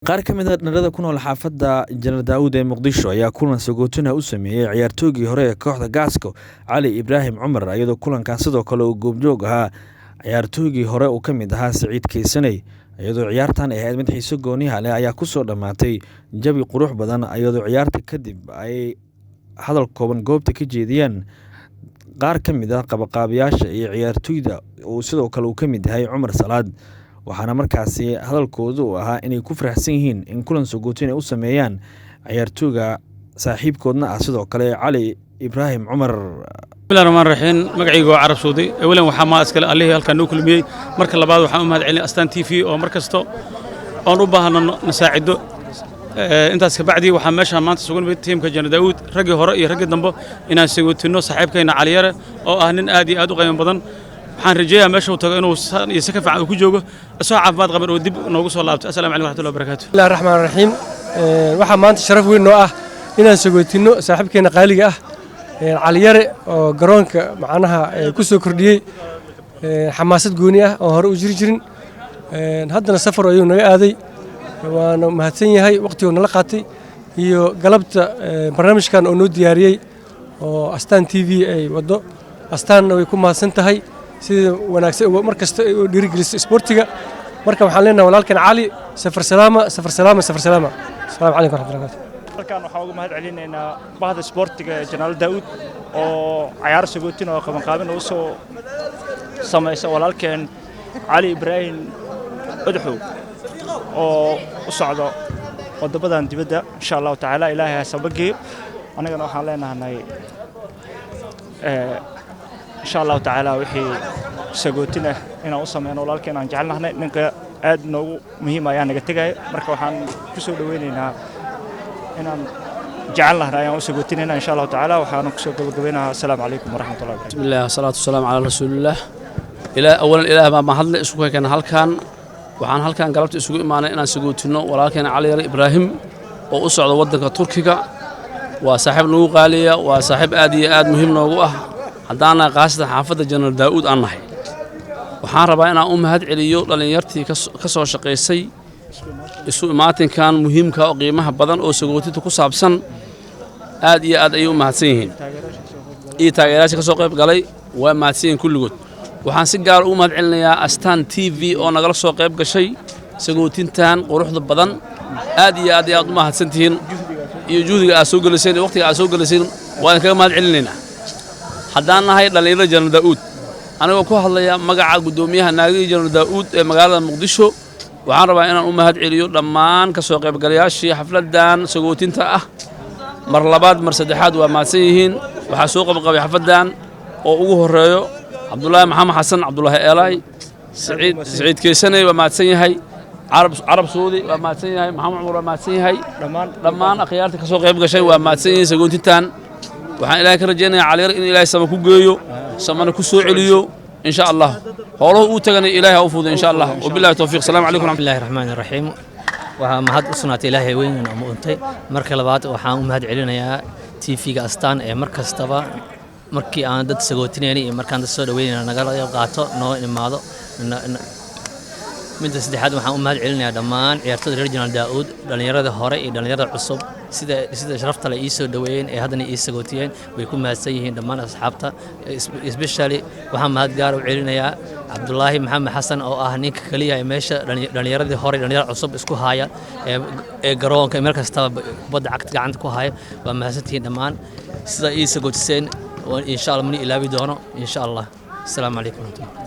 Qaar ka mid ah dhalinyarada ku nool xaafadda Jeneraal Daawud ee Muqdisho ayaa kulan sagootina u sameeyey ciyaartoygii hore ee kooxda Glasgow, Cali Ibraahim Cumar, iyadoo kulankan sidoo kale uu goobjoog ahaa ciyaartoygii hore uu ka mid ahaa Siciid Keysaney. Iyadoo ciyaartan ay ahayd mid xiiso gooniha leh ayaa kusoo dhammaatay jawi qurux badan, iyadoo ciyaarta kadib ay hadal kooban goobta ka jeediyeen qaar ka mid ah qabaqaabayaasha iyo ciyaartoyda uu sidoo kale uu ka mid yahay Cumar Salaad. Waxaana markaasi hadalkoodu uu ahaa inay ku faraxsan yihiin in kulan sagootin ay u sameeyaan ciyaartooyga saaxiibkoodna ah sidoo kale Cali Ibraahim Cumar. Bismillahi rahmaan raxiim. Magacayga waa Carab Suudi. Awalan, waxaa maa iskale allihii halkaan noo kulmiyey. Marka labaad, waxaan u mahad celinay Astaan TV oo mar kasto oon u baahno na saacido. Intaas ka bacdi, waxaa meeshaan maanta sugan tiimka Jeneraal Daawud, raggii hore iyo raggii dambe, inaan sagootinno saaxiibkayna Caliyare oo ah nin aad iyo aad u qiimo badan. Waxaan rajeeyaa meesha uu tago inuu iyo si ka fiican uu ku joogo, isagoo caafimaad qaban oo dib noogu soo laabto. Asalamu calaykum waraxmatullahi wabarakaatu. Bismillahi raxmaan raxiim. Waxaa maanta sharaf weyn noo ah inaan sagootinno saaxiibkeena qaaliga ah Caliyare oo garoonka macnaha ku soo kordhiyey xamaasad gooni ah oo hore u jiri jirin. Haddana safar ayuu naga aaday, waana mahadsan yahay waqtigoo nala qaatay iyo galabta barnaamijkan oo noo diyaariyey oo Astaan TV ay waddo. Astaanna way ku mahadsan tahay sida wanaagsan mar kasta ay u dhiirigeliso isboortiga. Marka waxaan leenahay walaalkan Cali, safar salaama, safar salaama, safar salaama. Asalaamu calaykum waraxmatullahi wabarakatu. Halkan waxaan uga mahad celinaynaa bahda isboortiga ee Jeneraal Daa'uud oo cayaar sagootin oo qabanqaabin ugu soo samaysa walaalkeen Cali Ibraahim Madaxow oo u socdo wadamadan dibadda. Insha Allahu tacaala, Ilaahay ha sabageeyo. Annagana waxaan leenahay, insha Allahu tacaala, wixii sagootin ah inaan u sameyno walaalkeen aan jecelnahnay. Ninka aad noogu muhiim ayaa naga tegaya, marka waxaan ku soo dhoweynaynaa inaan jecelnahnay ayaan u sagootinayna, insha Allahu tacaala. Waxaana kusoo gabagabaynahaa, assalaamu calaykum waraxmatullahi wabarakatu. بسم الله والصلاة والسلام على رسول الله. إلى أولا إله baa mahadle isugu keena halkan. Waxaan halkan galabta isugu imaanay inaan sagootinno walaalkeena Cali Yare Ibraahim oo u socda waddanka Turkiga. Waa saaxiib nagu qaaliya, waa saaxiib aad iyo aad muhiim noogu ah haddaana qaasatan xaafadda Jeneraal Daa'uud aan nahay. Waxaan rabaa inaan u mahad celiyo dhallinyartii ka soo shaqaysay isu imaatinkan muhiimka oo qiimaha badan oo sagootinta ku saabsan. Aad iyo aad ayay u mahadsan yihiin, iyo taageerayaasha ka soo qayb galay waa mahadsan yihiin kulligood. Waxaan si gaar ugu mahad celinayaa Astaan TV oo nagala soo qayb gashay sagootintan quruxda badan. Aad iyo aad ayaad u mahadsan tihiin, iyo juhdiga aad soo geliseen iyo waqtiga aad soo geliseen waa idinkaga mahad celinaynaa. Haddaan nahay dhallinyarada Jeneraal Daa'uud, anigoo ku hadlaya magaca guddoomiyaha naagihii Jeneraal Daa'uud ee magaalada Muqdisho, waxaan rabaa inaan u mahad celiyo dhammaan ka soo qaybgalayaashii xafladdan sagootinta ah. Mar labaad, mar saddexaad, waa mahadsan yihiin. Waxaa soo qabqabay xafladdan oo ugu horreeyo Cabdulaahi Maxamed Xasan, Cabdulaahi Eelaay, Siciid Keysaney waa mahadsan yahay, Carab Suudi waa mahadsan yahay, Maxamed Cumar waa mahadsan yahay, dhammaan akhyaarta ka soo qayb gashay waa mahadsan yihiin. Sagootintan waxaan Ilaahay ka rajaynayaa Caliyar in Ilaahay sama ku geeyo, samana ku soo celiyo, insha Allah. Howlahu uu tagana Ilaahay ha u fududo, insha Allah. Wabillahi towfiiq. Salaamu calaykum. Bismillahi raxmaani raxiim. Waxaa mahad u sugnaatay Ilaahay weyn oo untay. Marka labaad, waxaan u mahad celinayaa TV-ga Astaan ee mar kastaba markii aan dad sagootinayna iyo markaan dad soo dhaweynayna nagala qayb qaato, noo imaado. Midda saddexaad, waxaan u mahad celinayaa dhammaan ciyaartoyda reer Jeneraal Daa'uud, dhallinyarada hore iyo dhallinyarada cusub, sida sharafta le ii soo dhaweeyeen ee haddana ii sagootiyeen. Way ku mahadsan yihiin dhammaan asxaabta. Especially waxaan mahad gaar u celinayaa Cabdulaahi Maxamed Xasan oo ah ninka keliya ee meesha dhallinyaradii hore iyo dhallinyarada cusub isku haya ee garoonka meel kastaba kubadda cagta gacanta ku haya. Waa mahadsantihiin dhammaan sida ii sagootiseen. Insha Allah mani ilaabi doono, insha Allah. Asalaamu calaykum waraxmatullah.